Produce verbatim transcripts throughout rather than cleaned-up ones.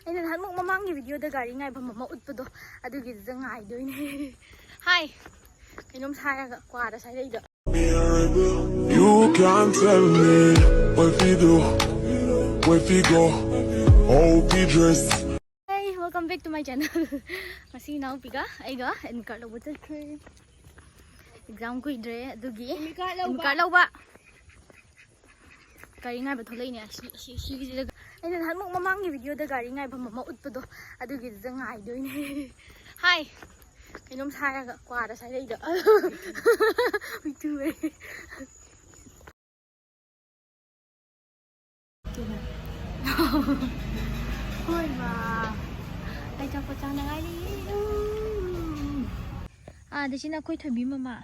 ꯑꯩꯅ ꯅꯍꯥꯟꯃꯨꯛ ꯃꯃꯥꯡꯒꯤ ꯚꯤꯗꯤꯑꯣꯗ ꯒꯥꯔꯤ ꯉꯥꯏꯐꯝ ꯑꯃ ꯎꯠꯄꯗꯣ, ꯑꯗꯨꯒꯤꯗꯨꯗ ꯉꯥꯏꯗꯣꯏꯅꯦ꯫ ꯍꯥꯏ, ꯀꯩꯅꯣꯝ ꯁꯥꯏꯔꯒ ꯀ꯭ꯋꯥꯔ ꯁꯥꯏꯔꯛꯏꯗꯣ꯫ You can't tell me what we do, where we go, how we dress. Hey, welcome back to my channel. ꯉꯁꯤ ꯏꯅꯥꯎꯄꯤꯒ ꯑꯩꯒ ꯑꯦꯗꯃꯤꯠ ꯀꯥꯔꯗ ꯂꯧꯕ ꯆꯠꯈ꯭ꯔꯦ꯫ ꯑꯦꯛꯖꯥꯝ ꯀꯨꯏꯗ꯭ꯔꯦ, ꯑꯗꯨꯒꯤ ꯑꯦꯗꯃꯤꯠ ꯀꯥꯔꯗ ꯂꯧꯕ꯫ ꯒꯥꯔꯤ ꯉꯥꯏꯕ ꯊꯣꯛꯂꯛꯏꯅꯦ꯫ ꯁꯤ, ꯁꯤ, ꯁꯤꯒꯤꯁꯤꯗ ꯑꯩꯅ ꯅꯍꯥꯟꯃꯨꯛ ꯃꯃꯥꯡꯒꯤ ꯚꯤꯗꯤꯑꯣꯗ ꯒꯥꯔꯤ ꯉꯥꯏꯐꯝ ꯑꯃ ꯎꯠꯄꯗꯣ, ꯑꯗꯨꯒꯤꯗꯨꯗ ꯉꯥꯏꯗꯣꯏꯅꯦ꯫ ꯍꯥꯏ, ꯀꯩꯅꯣꯝ ꯁꯥꯏꯔꯒ ꯀ꯭ꯋꯥꯔ ꯁꯥꯏꯔꯛꯏꯗꯣ꯫ ꯍꯨꯏ ꯊꯨꯋꯦ꯫ ꯍꯣꯏ ꯃꯥ, ꯑꯩ ꯆꯥꯛꯄ ꯆꯥꯅꯉꯥꯏꯔꯤ꯫ ꯎꯝ꯫ ꯑꯥꯗ ꯁꯤꯅ ꯑꯩꯈꯣꯏ ꯊꯣꯏꯕꯤ ꯃꯃꯥ,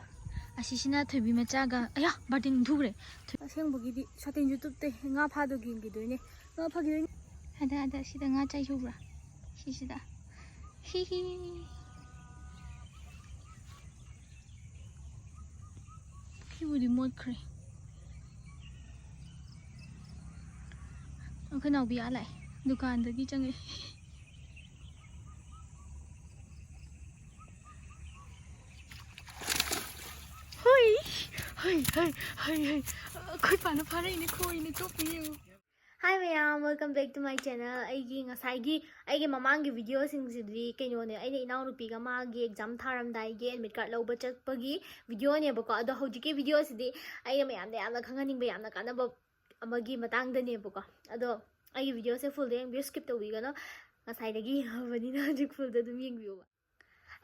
ꯑꯁꯤꯁꯤꯅ ꯊꯣꯏꯕꯤ ꯃꯆꯥꯒ꯫ ꯑꯌꯥ, ꯕꯥꯔꯇꯤꯟ ꯊꯨꯈ꯭ꯔꯦ꯫ ꯑꯁꯦꯡꯕꯒꯤꯗꯤ ꯁꯥꯇꯤꯟꯁꯨ ꯇꯨꯞꯇꯦ꯫ ꯉꯥ ꯐꯥꯗꯣꯏꯒꯤ ꯌꯦꯡꯈꯤꯗꯣꯏꯅꯦ꯫ ꯉꯥ ꯐꯥꯈꯤꯗꯣꯏꯅꯦ꯫ ꯑꯗ, ꯑꯗ, ꯁꯤꯗ ꯉꯥ ꯆꯥꯏꯁꯦ ꯎꯕ꯭ꯔꯥ? ꯁꯤꯁꯤꯗ꯫ ꯍꯤ ꯍꯤ꯫ ꯁꯤꯕꯨꯗꯤ ꯃꯣꯠꯈ꯭ꯔꯦ꯫ ꯑꯩꯈꯣꯏ ꯅꯥꯎꯕꯤ ꯑꯥ ꯂꯥꯛꯑꯦ꯫ ꯗꯨꯀꯥꯟꯗꯒꯤ ꯆꯪꯉꯛꯑꯦ꯫ ꯍꯣꯏ, ꯍꯣꯏ, ꯍꯣꯏ, ꯍꯣꯏ, ꯍꯣꯏ꯫ ꯑꯩꯈꯣꯏ ꯄꯥꯅ ꯐꯥꯔꯛꯏꯅꯦ, ꯈꯣꯏꯅꯦ, ꯆꯣꯞꯄꯤ ꯌꯦꯡꯉꯨ꯫ Hi ꯃꯌꯥꯝ, welcome back to my channel꯫ ꯑꯩꯒꯤ ꯉꯁꯥꯏꯒꯤ, ꯑꯩꯒꯤ ꯃꯃꯥꯡꯒꯤ ꯚꯤꯗꯤꯑꯣꯁꯤꯡꯁꯤꯗꯤ ꯀꯩꯅꯣꯅꯦ, ꯑꯩꯅ ꯏꯅꯥꯎꯅꯨꯄꯤꯒ ꯃꯥꯒꯤ ꯑꯦꯛꯖꯥꯝ ꯊꯥꯔꯝꯗꯥꯏꯒꯤ ꯑꯦꯗꯃꯤꯠ ꯀꯥꯔꯗ ꯂꯧꯕ ꯆꯠꯄꯒꯤ ꯚꯤꯗꯤꯑꯣꯅꯦꯕꯀꯣ꯫ ꯑꯗꯣ ꯍꯧꯖꯤꯛꯀꯤ ꯚꯤꯗꯤꯑꯣꯁꯤꯗꯤ ꯑꯩꯅ ꯃꯌꯥꯝꯗ ꯌꯥꯝꯅ ꯈꯪꯍꯟꯅꯤꯡꯕ, ꯌꯥꯝꯅ ꯀꯥꯟꯅꯕ ꯑꯃꯒꯤ ꯃꯇꯥꯡꯗꯅꯦꯕꯀꯣ꯫ ꯑꯗꯣ ꯑꯩꯒꯤ ꯚꯤꯗꯤꯑꯣꯁꯦ ꯐꯨꯜꯗ ꯌꯦꯡꯕꯤꯌꯨ, ꯁ꯭ꯀꯤꯞ ꯇꯧꯕꯤꯒꯅꯨ꯫ ꯉꯁꯥꯏꯗꯒꯤ ꯌꯦꯡꯉꯕꯅꯤꯅ ꯍꯧꯖꯤꯛ ꯐꯨꯜꯗ ꯑꯗꯨꯝ ꯌꯦꯡꯕꯤꯌꯣꯕ꯫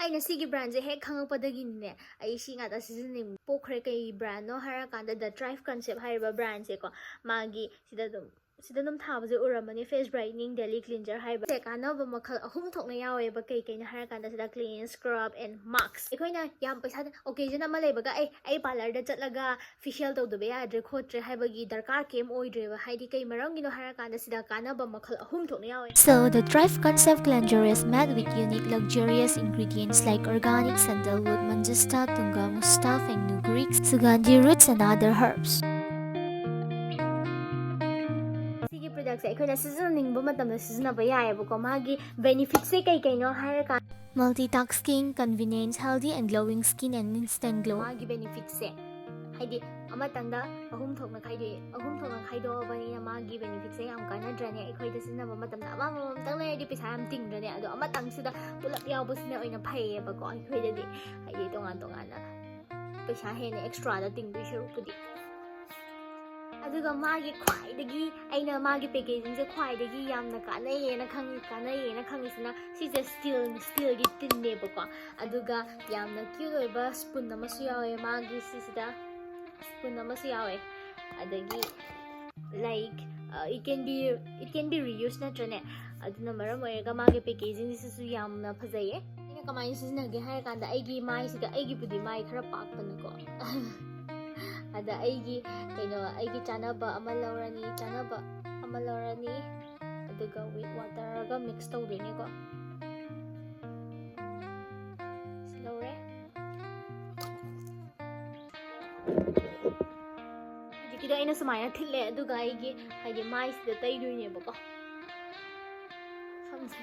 ꯑꯩꯅ ꯁꯤꯒꯤ ꯕ꯭ꯔꯥꯟꯁꯦ ꯍꯦꯛ ꯈꯪꯉꯛꯄꯗꯒꯤꯅꯦ, ꯑꯩ ꯁꯤ ꯉꯥꯛꯇ ꯁꯤꯖꯤꯟꯅꯅꯤꯡꯕ ꯄꯣꯛꯈ꯭ꯔꯦ꯫ ꯀꯩ ꯕ꯭ꯔꯥꯟꯅꯣ ꯍꯥꯏꯔꯀꯥꯟꯗ The Thrive Concept ꯍꯥꯏꯔꯤꯕ ꯕ꯭ꯔꯥꯟꯁꯦꯀꯣ, ꯃꯥꯒꯤ ꯁꯤꯗ ꯑꯗꯨꯝ, ꯁꯤꯗ ꯑꯗꯨꯝ ꯊꯥꯕꯁꯦ ꯎꯔꯝꯃꯅꯤ, Face Brightening Daily Cleanser ꯍꯥꯏꯕ꯫ ꯁꯦ ꯀꯥꯟꯅꯕ ꯃꯈꯜ ꯑꯍꯨꯝ ꯊꯣꯛꯅ ꯌꯥꯎꯋꯦꯕ꯫ ꯀꯩ ꯀꯩꯅꯣ ꯍꯥꯏꯔꯀꯥꯟꯗ ꯁꯤꯗ clean, scrub and mask꯫ ꯑꯩꯈꯣꯏꯅ ꯌꯥꯝ ꯄꯩꯁꯥꯗ occasion ꯑꯃ ꯂꯩꯕꯒ ꯑꯩ, ꯑꯩ ꯄꯥꯔꯂꯔꯗ ꯆꯠꯂꯒ facial ꯇꯧꯗꯕ ꯌꯥꯗ꯭ꯔꯦ ꯈꯣꯠꯇ꯭ꯔꯦ ꯍꯥꯏꯕꯒꯤ ꯗꯔꯀꯥꯔ ꯀꯩꯝ ꯑꯣꯏꯗ꯭ꯔꯦꯕ꯫ ꯍꯥꯏꯗꯤ ꯀꯩ ꯃꯔꯝꯒꯤꯅꯣ ꯍꯥꯏꯔꯀꯥꯟꯗ ꯁꯤꯗ ꯀꯥꯟꯅꯕ ꯃꯈꯜ ꯑꯍꯨꯝ ꯊꯣꯛꯅ ꯌꯥꯎꯋꯦ꯫ So, the Thrive Concept cleanser is made with unique luxurious ingredients like organic sandalwood, manjushta, tunga, mustaif, fenugreek, sugandhi roots and other herbs. ꯁꯤꯒꯤ ꯄ꯭ꯔꯗꯛꯁꯦ ꯑꯩꯈꯣꯏꯅ ꯁꯤꯖꯤꯟꯅꯅꯤꯡꯕ ꯃꯇꯝꯗ ꯁꯤꯖꯤꯟꯅꯕ ꯌꯥꯏꯑꯕꯀꯣ꯫ ꯃꯥꯒꯤ ꯕꯦꯅꯤꯐꯤꯠꯁꯦ ꯀꯩ ꯀꯩꯅꯣ ꯍꯥꯏꯔꯀꯥꯟꯗ, multitask skin, convenience, healthy and glowing skin and instant glow. ꯃꯥꯒꯤ ꯕꯦꯅꯤꯐꯤꯠꯁꯦ ꯍꯥꯏꯗꯤ ꯑꯃꯇꯪꯗ ꯑꯍꯨꯝ ꯊꯣꯛꯅ ꯈꯥꯏꯗꯣꯛꯑꯦ꯫ ꯑꯍꯨꯝ ꯊꯣꯛꯅ ꯈꯥꯏꯗꯣꯛꯑꯕꯅꯤꯅ ꯃꯥꯒꯤ ꯕꯦꯅꯤꯐꯤꯠꯁꯦ ꯌꯥꯝ ꯀꯥꯟꯅꯗ꯭ꯔꯅꯦ? ꯑꯩꯈꯣꯏꯗ ꯁꯤꯖꯤꯟꯅꯕ ꯃꯇꯝꯗ ꯑꯃꯃꯝꯇꯪ ꯂꯩꯔꯗꯤ ꯄꯩꯁꯥ ꯌꯥꯝ ꯇꯤꯡꯗ꯭ꯔꯅꯦ? ꯑꯗꯣ ꯑꯃꯇꯪꯁꯤꯗ ꯄꯨꯂꯞ ꯌꯥꯎꯕꯁꯤꯅ ꯑꯣꯏꯅ ꯐꯩꯌꯦꯕꯀꯣ ꯑꯩꯈꯣꯏꯗꯗꯤ, ꯍꯥꯏꯗꯤ ꯇꯣꯉꯥꯟ ꯇꯣꯉꯥꯟꯅ ꯄꯩꯁꯥ ꯍꯦꯟꯅ ꯑꯦꯛꯁꯇ꯭ꯔꯥꯗ ꯇꯤꯡꯗꯣꯏ ꯁꯔꯨꯛꯄꯨꯗꯤ꯫ ꯑꯗꯨꯒ ꯃꯥꯒꯤ ꯈ꯭ꯋꯥꯏꯗꯒꯤ, ꯑꯩꯅ ꯃꯥꯒꯤ ꯄꯦꯀꯦꯖꯤꯡꯁꯦ ꯈ꯭ꯋꯥꯏꯗꯒꯤ ꯌꯥꯝꯅ ꯀꯥꯟꯅꯩꯌꯦꯅ ꯈꯪꯉꯤ, ꯀꯥꯟꯅꯩꯌꯦꯅ ꯈꯪꯉꯤꯁꯤꯅ ꯁꯤꯁꯦ ꯁ꯭ꯇꯤꯜ, ꯁ꯭ꯇꯤꯜꯒꯤ ꯇꯤꯟꯅꯦꯕꯀꯣ꯫ ꯑꯗꯨꯒ ꯌꯥꯝꯅ ꯀ꯭ꯌꯨꯠ ꯑꯣꯏꯕ ꯁ꯭ꯄꯨꯟ ꯑꯃꯁꯨ ꯌꯥꯎꯋꯦ ꯃꯥꯒꯤ ꯁꯤꯁꯤꯗ꯫ ꯁ꯭ꯄꯨꯟ ꯑꯃꯁꯨ ꯌꯥꯎꯋꯦ꯫ ꯑꯗꯒꯤ, like, uh, it can be, it can be reused ꯅꯠꯇ꯭ꯔꯅꯦ? ꯑꯗꯨꯅ ꯃꯔꯝ ꯑꯣꯏꯔꯒ ꯃꯥꯒꯤ ꯄꯦꯀꯦꯖꯤꯡꯁꯤꯁꯨ ꯌꯥꯝꯅ ꯐꯖꯩꯌꯦ꯫ ꯑꯩꯅ ꯀꯃꯥꯏꯅ ꯁꯤꯖꯤꯟꯅꯒꯦ ꯍꯥꯏꯔ ꯀꯥꯟꯗ, ꯑꯩꯒꯤ ꯃꯥꯏꯁꯤꯒ, ꯑꯩꯒꯤꯕꯨꯗꯤ ꯃꯥꯏ ꯈꯔ ꯄꯥꯛꯄꯅꯤꯀꯣ꯫ ꯑꯗ ꯑꯩꯒꯤ ꯀꯩꯅꯣ, ꯑꯩꯒꯤ ꯆꯥꯅꯕ ꯑꯃ ꯂꯧꯔꯅꯤ, ꯆꯥꯅꯕ ꯑꯃ ꯂꯧꯔꯅꯤ, ꯑꯗꯨꯒ with waterꯒ mix ꯇꯧꯗꯣꯏꯅꯦꯀꯣ꯫ ꯁꯤ ꯂꯧꯔꯦ꯫ ꯍꯧꯖꯤꯛꯀꯤꯗꯣ ꯑꯩꯅ ꯁꯨꯃꯥꯏꯅ ꯊꯤꯠꯂꯦ, ꯑꯗꯨꯒ ꯑꯩꯒꯤ ꯍꯥꯏꯗꯤ ꯃꯥꯏꯁꯤꯗ ꯇꯩꯗꯣꯏꯅꯦꯕꯀꯣ꯫ ꯁꯝꯁꯦ꯫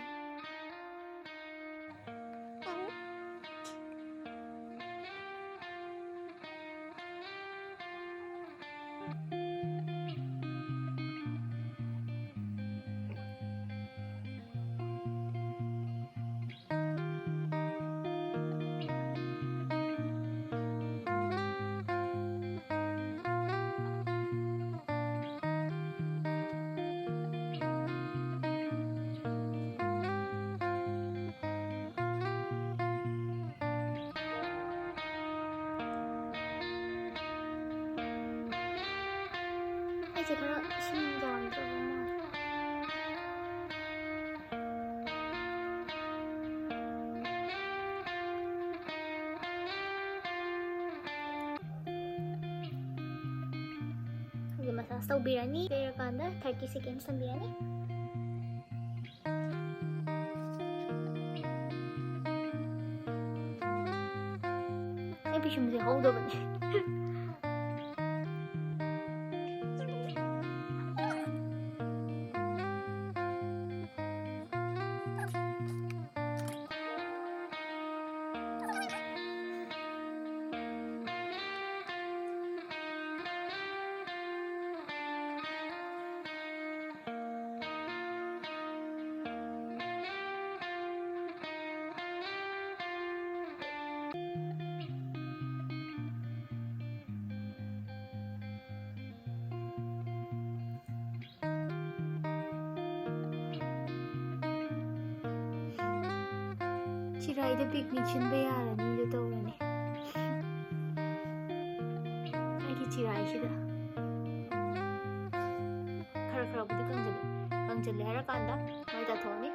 ꯑꯩꯁꯦ ꯈꯔ ꯏꯁꯤꯡ ꯌꯥꯝꯗ꯭ꯔꯕ ꯃꯥꯜꯂꯦ꯫ ꯑꯗꯨ massage ꯇꯧꯕꯤꯔꯅꯤ꯫ ꯂꯩꯔꯀꯥꯟꯗ thirty seconds ꯊꯝꯕꯤꯔꯅꯤ꯫ ꯑꯩ ꯄꯤꯁꯨꯝꯁꯦ ꯍꯧꯗꯕꯅꯦ꯫ ꯆꯤꯔꯥꯏꯗ picnic ꯁꯤꯟꯕ ꯌꯥꯔꯅꯤꯗꯣ ꯇꯧꯔꯅꯤ꯫ ꯑꯩꯒꯤ ꯆꯤꯔꯥꯏꯁꯤꯗ ꯈꯔ ꯈꯔꯕꯨꯗꯤ ꯀꯪꯁꯤꯜꯂꯦ꯫ ꯀꯪꯁꯤꯜꯂꯦ ꯍꯥꯏꯔꯀꯥꯟꯗ ꯃꯥꯏ ꯇꯥꯊꯣꯛꯑꯅꯤ꯫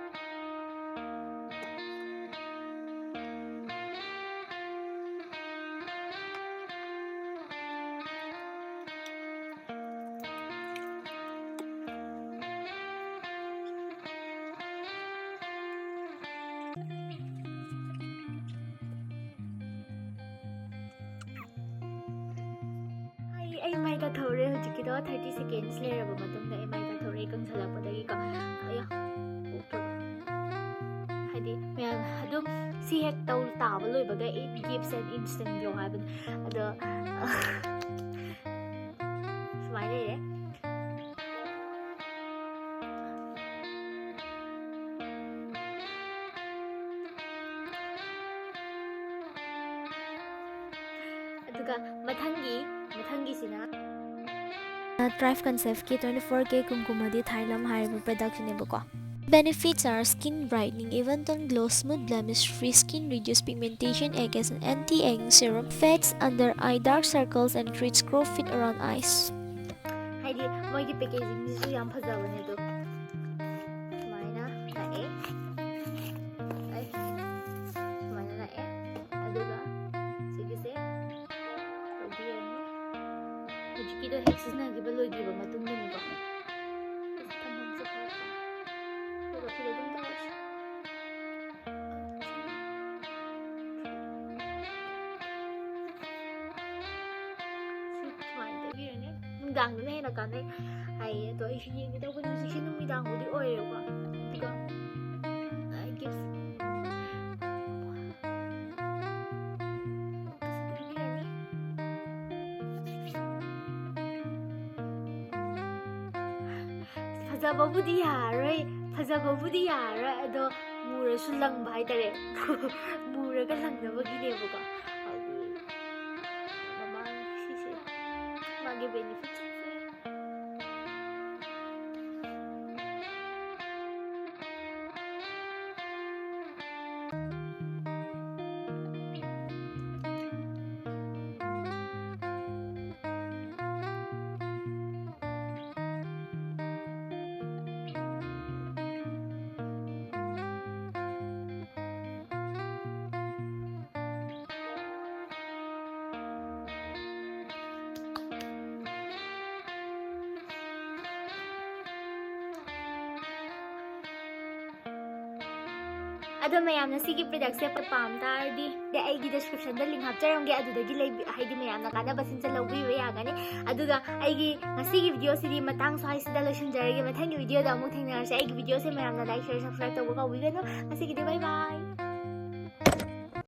ꯑꯩ, ꯑꯩ ꯃꯥꯏ ꯇꯥꯊꯣꯛꯎꯔꯦ ꯍꯧꯖꯤꯛꯀꯤꯗꯣ꯫ Thirty seconds ꯂꯩꯔꯕ ꯃꯇꯨꯡꯗ ꯑꯩ ꯃꯥꯏ ꯇꯥꯊꯣꯛꯎꯔꯦ, ꯑꯩ ꯀꯪꯁꯜꯂꯛꯄꯗꯒꯤꯀꯣ꯫ ꯑꯌꯥ, ꯀꯣꯛꯇꯣ꯫ ꯍꯥꯏꯗꯤ ꯃꯌꯥꯝ ꯑꯗꯨꯝ ꯁꯤ ꯍꯦꯛ ꯇꯧ ꯇꯥꯕ ꯂꯣꯏꯕꯒ it gives an instant glow ꯍꯥꯏꯕꯅꯤ꯫ ꯑꯗꯣ ꯁꯨꯃꯥꯏꯅ ꯂꯩꯔꯦ꯫ ꯑꯗꯨꯒ ꯃꯊꯪꯒꯤ, ꯃꯊꯪꯒꯤꯁꯤꯅ Thrive Concept ꯀꯤ twenty four K ꯀꯨꯝꯀꯨꯃꯗꯤ Thailam ꯍꯥꯏꯔꯤꯕ product ꯁꯤꯅꯦꯕꯀꯣ꯫ Benefits are skin brightening, even tone glow, smooth blemish free skin, reduce pigmentation, act as an anti-aging serum, fades under eye dark circles and treats crow's feet around eyes. ꯍꯥꯏꯗꯤ ꯃꯣꯏꯒꯤ packaging ꯁꯤꯁꯨ ꯌꯥꯝ ꯐꯖꯕꯅꯦ꯫ ꯑꯗꯣ ꯁꯨꯃꯥꯏꯅ ꯂꯥꯛꯑꯦ꯫ ꯑꯩ ꯁꯨꯃꯥꯏꯅ ꯂꯥꯛꯑꯦ꯫ ꯑꯗꯨꯒ ꯁꯤꯒꯤꯁꯦ ꯇꯧꯕꯤꯔꯅꯤ꯫ ꯍꯧꯖꯤꯛꯀꯤꯗꯣ ꯍꯦꯛ ꯁꯤꯖꯤꯟꯅꯈꯤꯕ ꯂꯣꯏꯈꯤꯕ ꯃꯇꯨꯡꯗꯅꯤꯀꯣ꯫ ꯑꯗꯨꯒ ꯁꯤꯗ ꯑꯗꯨꯝ ꯇꯧꯔꯁꯤ꯫ ꯁꯤ ꯁꯨꯃꯥꯏꯅ ꯇꯩꯕꯤꯔꯅꯤ꯫ ꯅꯨꯡꯗꯥꯡꯗꯅ ꯍꯦꯟꯅ ꯀꯥꯟꯅꯩ ꯍꯥꯏꯌꯦ꯫ ꯑꯗꯣ ꯑꯩꯁꯨ ꯌꯦꯡꯒꯦ ꯇꯧꯕꯅꯦ꯫ ꯍꯧꯖꯤꯛꯁꯦ ꯅꯨꯃꯤꯗꯥꯡꯕꯨꯗꯤ ꯑꯣꯏꯔꯦꯕꯀꯣ꯫ ꯑꯗꯨꯒ, ꯑ, gift ꯇꯩꯕꯤꯔꯅꯤ꯫ ꯐꯖꯕꯕꯨꯗꯤ ꯌꯥꯔꯔꯣꯏ, ꯐꯖꯕꯕꯨꯗꯤ ꯌꯥꯔꯔꯣꯏ, ꯑꯗꯣ ꯃꯨꯔꯁꯨ ꯂꯪꯕ ꯍꯥꯏꯇꯥꯔꯦ꯫ ꯃꯨꯔꯒ ꯂꯪꯅꯕꯒꯤꯅꯦꯕꯀꯣ꯫ ꯍꯥꯏꯗꯤ ꯃꯃꯥꯡ ꯁꯤꯁꯦ ꯃꯥꯒꯤ benefit ꯁꯤꯡꯁꯦ꯫ ꯑꯗꯣ ꯃꯌꯥꯝꯅ ꯁꯤꯒꯤ ꯄ꯭ꯔꯗꯛꯁꯦ ꯄꯥꯝ ꯇꯥꯔꯗꯤ ꯑꯩꯒꯤ ꯗꯤꯁꯀ꯭ꯔꯤꯞꯁꯟꯗ ꯂꯤꯡ ꯍꯥꯞꯆꯔꯝꯒꯦ, ꯑꯗꯨꯗꯒꯤ ꯂꯩꯕꯤ- ꯍꯥꯏꯗꯤ ꯃꯌꯥꯝꯅ ꯀꯥꯟꯅꯕꯁꯤꯡꯁꯦ ꯂꯧꯕꯤꯕ ꯌꯥꯒꯅꯤ꯫ ꯑꯗꯨꯒ ꯑꯩꯒꯤ ꯉꯁꯤꯒꯤ ꯚꯤꯗꯤꯑꯣꯁꯤꯗꯤ ꯃꯇꯥꯡ ꯁ꯭ꯋꯥꯏꯁꯤꯗ ꯂꯣꯏꯁꯤꯟꯖꯔꯒꯦ꯫ ꯃꯊꯪꯒꯤ ꯚꯤꯗꯤꯑꯣꯗ ꯑꯃꯨꯛ ꯊꯦꯡꯅꯔꯁꯦ꯫ ꯑꯩꯒꯤ ꯚꯤꯗꯤꯑꯣꯁꯦ ꯃꯌꯥꯝꯅ ꯂꯥꯏꯛ, ꯁꯤꯌꯔ, ꯁꯕꯁꯀ꯭ꯔꯥꯏꯕ ꯇꯧꯕ ꯀꯥꯎꯕꯤꯒꯅꯨ꯫ ꯉꯁꯤꯒꯤꯗꯤ ꯕꯥꯏ ꯕꯥꯏ꯫